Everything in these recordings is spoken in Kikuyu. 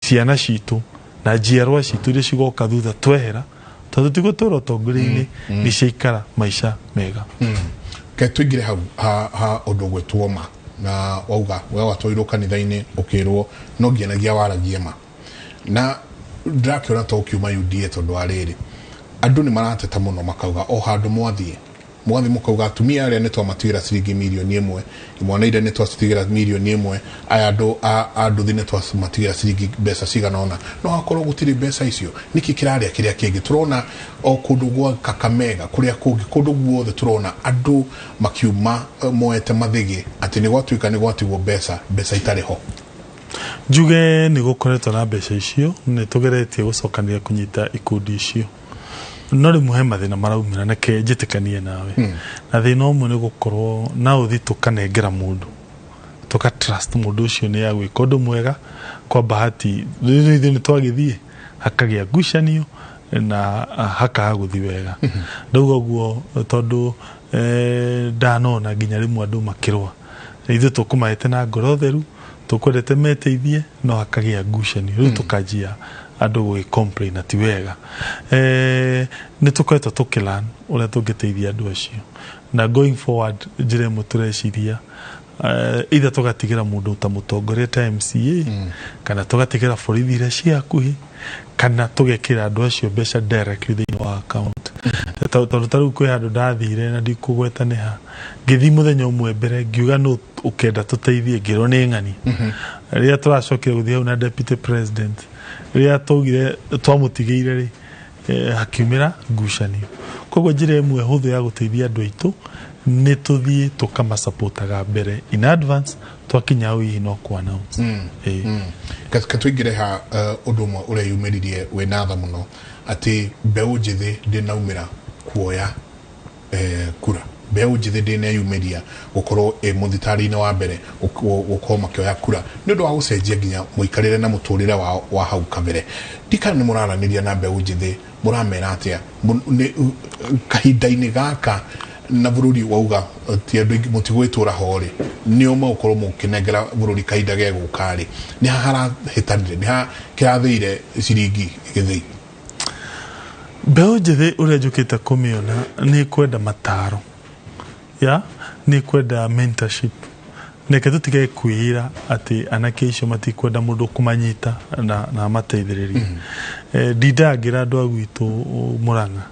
Ciana citũ na njiarwa citũ iria cigoka thutha twehera, tondũ tigũtũra ũtongoria-inĩ, nĩ ciaikara maica mega. Ke tũingĩre hau ha ũndũ gwĩtwo ma, na wauga we watwarirwo kanitha-inĩ ũkĩrwo no nginyanagia waragie ma, na ndĩrakĩona ta ũkiuma UDA, tondũ wa rĩrĩ, andũ nĩ marateta mũno, makauga o handũ mwathiĩ mwathiĩ mũkauga atumia arĩa nĩ twamatigĩra ciringi 1 mirioni, imwana iria nĩ twacitigĩra 1 mirioni, aya andũ a nduthi nĩ twamatigĩra ciringi mbeca cigana ũna, no hakorwo gũtirĩ mbeca icio. Nĩkĩ kĩrarĩa kĩrĩa kĩngĩ tũrona o kũndũ gwa Kakamega, kũrĩa kũngĩ, kũndũ guothe tũrona andũ makiuma moete mathĩgĩ atĩ nĩ gwatuĩka nĩ gwatigwo mbeca, mbeca itarĩ ho? Njuge nĩ gũkoretwo na mbeca icio, nĩ tũgeretie gũcokanĩria kũnyita ikundi icio, no rĩmwe he mathĩna maraumĩra. Neke njĩtĩkanie nawe, na thĩna ũmwe nĩ gũkorwo na ũthi tũkanengera mũndũ, tũka trust mũndũ ũcio nĩ agwĩka ũndũ mwega. Kwa bahati rĩu ithuĩ nĩ twagĩthiĩ hakagĩa ngucanio na hakaga gũthi wega. Ndauga ũguo tondũ ndanona nginya rĩmwe andũ makĩrũa. Ithuĩ tũkũmahete na ngoro theru, tũkwendete meteithie, no hakagĩa ngucanio, rĩu tũkanjia andũ gũgĩ complain na ti wega. Nĩ tũkoretwo tũkĩlan ũrĩa tũngĩteithia andũ acio, na going forward njĩra ĩmwe tũreciria, either tũgatigĩra mũndũ ta mũtongoria ta MCA, kana tũgatigĩra borithi iria ciĩ hakuhĩ, kana tũgekĩra andũ acio mbeca directly thĩinĩ wa account. Tondũ ta rĩu kwĩ handũ ndathire, na ndikũgweta nĩ ha, ngĩthiĩ mũthenya ũmwe mbere ngiuga nũ ũkenda tũteithie, ngĩrwo nĩ ng'ani. Rĩrĩa tũracokire gũthiĩ hau na deputy president, rĩrĩa twaugire twamũtigĩire rĩ, hakiumĩra ngucanio. Koguo njĩra ĩmwe hũthũ ya gũteithia andũ aitũ nĩ tũthiĩ tũkamasapotaga mbere in advance, twakinya hau hihi no kũ announce. Ĩĩ. Ka tũingĩre ha ũndũ ũmwe ũrĩa yumĩririe wĩna tha mũno, atĩ mbeũ njĩthĩ ndĩnaumĩra kuoya kura, mbeũ njĩthĩ ndĩneyumĩria gũkorwo ĩ mũthitari-inĩ wa mbere gũkorwo makĩoya kura nĩ ũndũ wa gũcenjia nginya mũikarĩre na mũtũrĩre wao wa hau kabere. Ndikana nĩ mũraranĩria na mbeũ njĩthĩ, mũramera atĩa kahinda-inĩ gaka na bũrũri wauga ti andũ aingĩ mũtigwĩtũra ho rĩ, nĩo megũkorwo mũkĩnengera bũrũri kahinda gegũka rĩ? Nĩ ha harahĩtanire? Nĩ ha kĩrathĩire ciringi gĩthĩi? Mbeũ njĩthĩ ũrĩa njũkĩte kũmĩona nĩ kwenda mataro, ya nĩ kwenda mentorship. Reke tũtige kwĩra atĩ anake icio matikwenda mũndũ kũmanyita na amateithĩrĩrie. Ndindaga ngĩra andũ a gwitũ Mũrang'a,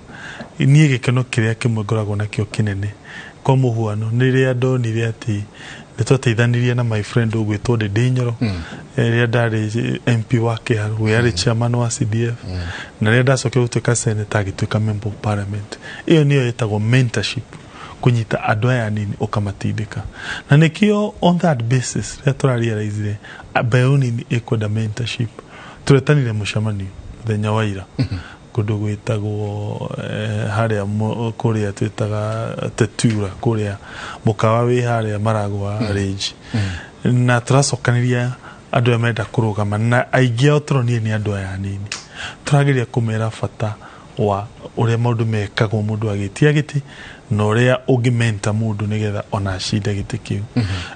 niĩ gĩkeno kĩrĩa kĩmwe ngoragwo nakĩo kĩnene, kwa mũhuano nĩ rĩrĩa ndonire atĩ nĩ twateithanirie na my friend ũgwĩtwo Ndĩndĩ Nyoro, rĩrĩa ndarĩ MP wa Kĩharu, we arĩ chairman wa CDF, na rĩrĩa ndacokire gũtuĩka senator agĩtuĩka member of parliament. Ĩyo nĩyo ĩtagwo mentorship, kũnyita andũ aya anini ũkamatindĩka. Na nĩkĩo on that basis, rĩrĩa tũrarealizire mbeũ nini ĩkwenda mentorship, tũretanire mũcemanio mũthenya wa ira kũndũ gwĩtagwo harĩa kũrĩa twĩtaga Tetura, kũrĩa mũkawa wĩ harĩa Maragwa Range, na tũracokanĩria andũ arĩa marenda kũrũgama, na aingĩ ao tũronire nĩ andũ aya anini. Tũrageria kũmera bata wa ũrĩa maũndũ mekagwo mũndũ agĩtia gĩtĩ, na ũrĩa ũngĩmenta mũndũ nĩgetha ona acinde gĩtĩ kĩu.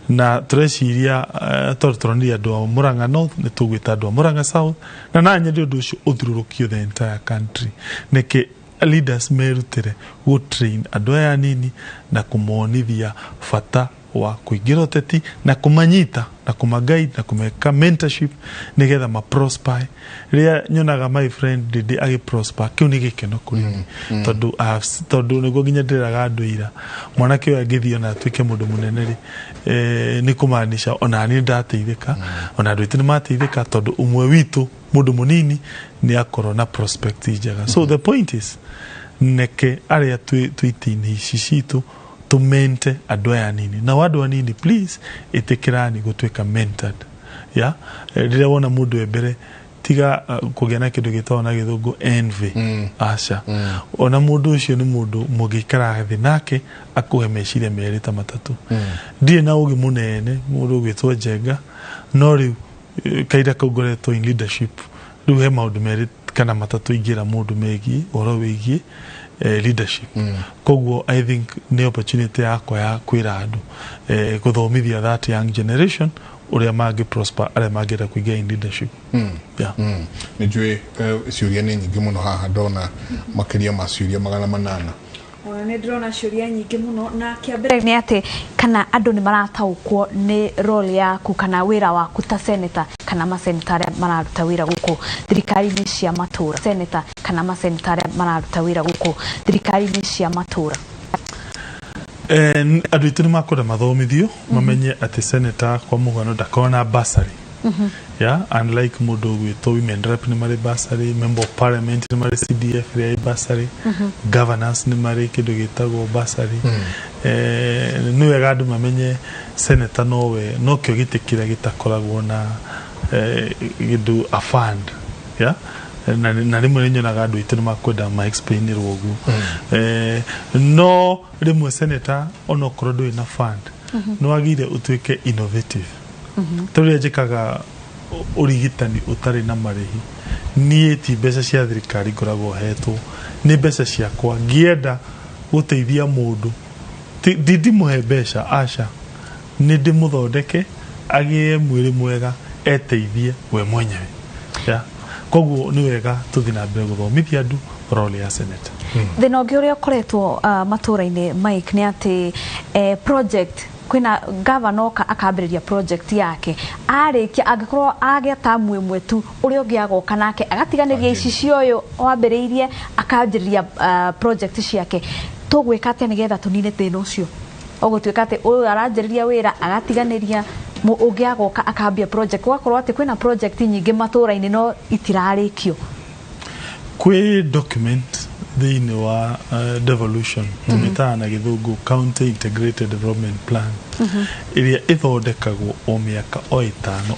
Na tũreciria, tondũ tũronire andũ a Murang'a North, nĩ tũgwĩta andũ a Murang'a South, na nyende ũndũ ũcio ũthiũrũrũkio the entire country, nĩkĩ leaders merutĩre gũ train andũ aya anini na kũmonithia bata wa kũingĩra ũteti, na kũmanyita na kũmaguide na kũmeka mentorship nĩgetha ma prosper. Rĩrĩa nyonaga my friend Ndindi agĩ prosper, kĩu nĩ gĩkeno kũrĩ niĩ, tondũ tondũ nĩguo nginya ndĩraga andũ ira, mwanake ũyũ angĩthiĩ ona atuĩke mũndũ mũnene rĩ, nĩ kũmaanisha ona niĩ ndateithĩka, ona andũ aitũ nĩ mateithĩka, tondũ ũmwe witũ mũndũ mũnini nĩ akorwo na prospect njega. So the point is, neke arĩa twĩ itĩ-inĩ ici citũ tũmente andũ aya anini. Nao andũ anini, please ĩtĩkĩrani gũtuĩka mentored. Ya rĩrĩa wona mũndũ e mbere, tiga kũgĩa na kĩndũ gĩtagwo na gĩthũngũ envy. Aca, ona mũndũ ũcio nĩ mũndũ mũngĩikara thĩ nake akũhe meciria merĩ ta matatũ. Ndirĩ na ũgĩ mũnene mũndũ ũgwĩtwo Njenga, no rĩu kahinda kau ngoretwo in leadership, rĩu he maũndũ merĩ kana matatũ ingĩra mũndũ megiĩ ũhoro wĩgiĩ leadership. Koguo I think nĩ opportunity yakwa ya kwĩra andũ, gũthomithia that young generation. Ũrĩa mangĩ prosper, arĩa mangĩenda kũingĩra in leadership. Yeah. Nĩ njũĩ ciũria nĩ nyingĩ mũno haha, ndona makĩria ma ciũria 800. Ona nĩ ndĩrona ciũria nyingĩ mũno, na kĩa mbere nĩ atĩ kana andũ nĩ marataũkwo nĩ role yaku kana wĩra waku ta senator kana maseneta arĩa mararuta wĩra gũkũ thirikari-inĩ cia matũra, senator kana maseneta arĩa mararuta wĩra gũkũ thirikari-inĩ cia matũra. Andũ aitũ nĩ makwenda mathomithio mamenye atĩ senator kwa mũhano ndakoragwo na bursary, yeah, unlike mũndũ ũgwĩtwo women rep nĩ marĩ bursary, member of parliament nĩ marĩ CDF ĩrĩa ĩ bursary, governors nĩ marĩ kĩndũ gĩtagwo bursary. Nĩ wega andũ mamenye senator nowe nokĩo gĩtĩ kĩrĩa gĩtakoragwo na kĩndũ a fund, yeah? Na rĩmwe nĩ nyonaga andũ aitũ nĩ makwenda ma explainĩrwo ũguo. No rĩmwe senator onokorwo ndũrĩ na fund, nĩ wagĩrĩire ũtuĩke innovative, ta ũrĩa njĩkaga ũrigitani ũtarĩ na marĩhi. Niĩ ti mbeca cia thirikari ngoragwo hetwo, nĩ mbeca ciakwa. Ngĩenda gũteithia mũndũ, ndindimũhe mbeca, aca, nĩ ndĩmũthondeke agĩe mwĩrĩ mwega, eteithie we mwenyewe, yeah. Koguo nĩ wega tũthiĩ na mbere gũthomithia andũ role ya senator. Thĩna ũngĩ ũrĩa ũkoretwo matũra-inĩ, Mike, nĩ atĩ project kwĩna gavana oka akambĩrĩria project yake, arĩkia angĩkorwo agĩa tamu ĩmwe tu, ũrĩa ũngĩ agoka nake agatiganĩria ici cia ũyũ wambĩrĩirie, akanjĩrĩria project ciake. Tũgwĩka atĩa nĩgetha tũnine thĩna ũcio ũgũtuĩka atĩ ũyũ aranjĩrĩria wĩra agatiganĩria, ũngĩ agoka akambia project, gũgakorwo atĩ kwĩna project nyingĩ matũra-inĩ no itirarĩkio? Kwĩ document thĩinĩ wa devolution tũmĩtaga na gĩthũngũ County Integrated Development Plan, ĩrĩa ĩthondekagwo o mĩaka o 5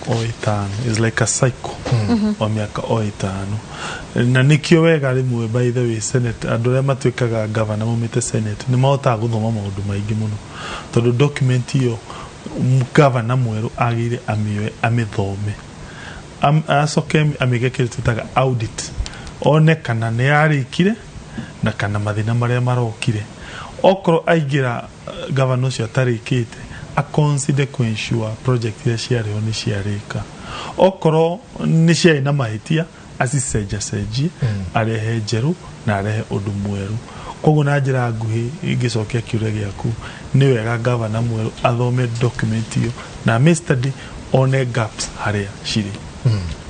o 5, is like a cycle, o mĩaka o 5. Na nĩkĩo wega rĩmwe, by the way, senate, andũ arĩa matuĩkaga governor maumĩte senate nĩ mahotaga gũthoma maũndũ maingĩ mũno, tondũ document ĩyo governor mwerũ agĩrĩire amĩoe, amĩthome, acoke amĩke kĩndũ twĩtaga audit, one kana nĩ yarĩkire na kana mathĩna marĩa marokire. Okorwo aingĩra gavana ũcio atarĩkĩte, aconsider kũensure project iria ciarĩho nĩ ciarĩka, okorwo nĩ ciarĩ na mahĩtia acicenjacenjie, arehe njerũ na arehe ũndũ mwerũ. Koguo na njĩra nguhĩ ingĩcokia kĩũria gĩaku, nĩ wega gavana mwerũ athome document ĩyo na amĩ one gaps harĩa cirĩ,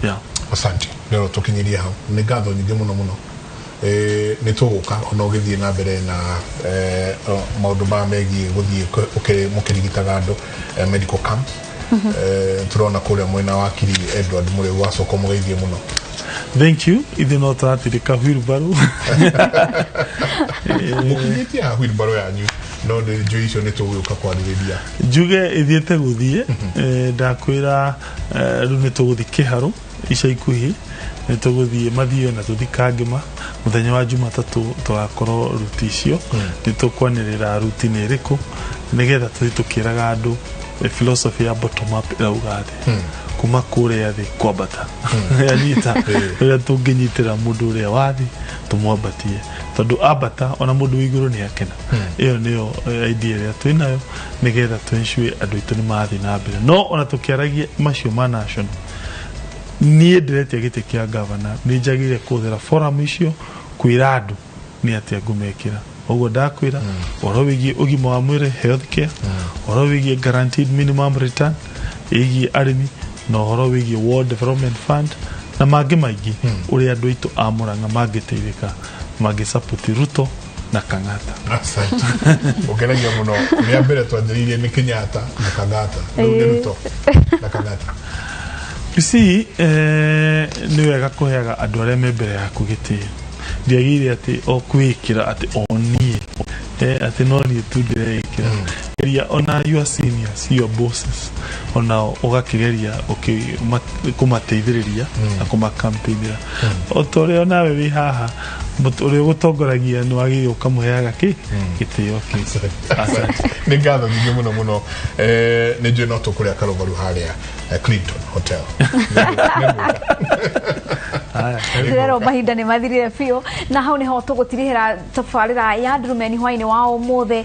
yeah. Asante, rĩo tũkinyirie hau. Nĩ ngatho nyingĩ mũno mũno. Nĩ tũgũka ona ũgĩthiĩ na mbere na maũndũ maya megiĩ gũthiĩ mũkĩrigitaga andũ, medical camp. Tũrona kũrĩa mwena wa Kiri Edward Mũrĩu wacoka mũgeithie mũno. Thank you. Ithuĩ no tũratirĩka wheelbarrow. Mũkinyĩtie haha wheelbarrow yanyu, no nĩ njũĩ icio nĩ tũgũka kwarĩrĩria. Njuge ithiĩte gũthiĩ, ndakwĩra, rĩu nĩ tũgũthiĩ kĩharũ ica ikuhĩ, nĩ tũgũthiĩ Mathio na tũthiĩ Kangĩma. Mũthenya wa Jumatatũ tũgakorwo ruti icio, nĩ tũkwanĩrĩra ruti nĩ ĩrĩkũ, nĩgetha tũthiĩ tũkĩraga andũ philosophy ya bottom up ĩrauga atĩ kuma kũrĩa thĩ kwambata yanyita, ũrĩa tũngĩnyitĩra mũndũ ũrĩa wa thĩ tũmwambatie, tondũ ambata ona mũndũ wĩ igũrũ nĩ akena. Ĩyo nĩyo idea ĩrĩa twĩnayo, nĩgetha tũensure andũ aitũ nĩ mathiĩ na mbere. No ona tũkĩaragia macio ma national, niĩ ndĩretia gĩtĩ kĩa gavana, nĩ njagĩrĩire kũhũthĩra forum icio kwĩra andũ nĩ atĩa ngũmekĩra. Ũguo ndakwĩra ũhoro wĩgiĩ ũgima wa mwĩrĩ, health care, ũhoro wĩgiĩ guaranteed minimum return, ĩgiĩ arĩmi, na ũhoro wĩgiĩ World Development Fund na mangĩ maingĩ, ũrĩa andũ aitũ a Murang'a mangĩteithĩka mangĩsupport Ruto na Kang'ata. Asante, ũkenagia mũno. Rĩa mbere twanjĩrĩirie nĩ Kenyatta na Kang'ata, rĩu nĩ Ruto na Kang'ata. You see, nĩ wega kũheaga andũ arĩa me mbere yaku gĩtĩo. Ndiagĩrĩire atĩ o kwĩĩkĩra atĩ o niĩ, atĩ no niĩ tu ndĩreĩkĩra. Geria ona your seniors, your bosses, onao ũgakĩgeria kũmateithĩrĩria na kũmakampĩinĩra, o ta ũrĩa onawe wĩ haha, ũrĩa ũgũtongoragia nĩ wagĩrĩire ũkamũheaga kĩ gĩtĩo kĩu. Asante. Nĩ ngatho nyingĩ mũno mũno. Nĩ njũĩ no tũkũrĩa karũbaru harĩa Clinton Hotel. Nĩ ngũka. Haya. Ndĩrerwo mahinda nĩ mathirire biũ, na hau nĩho tũgũtirihĩra tabarĩra ya Ndurumeni hwainĩ wa ũmũthĩ.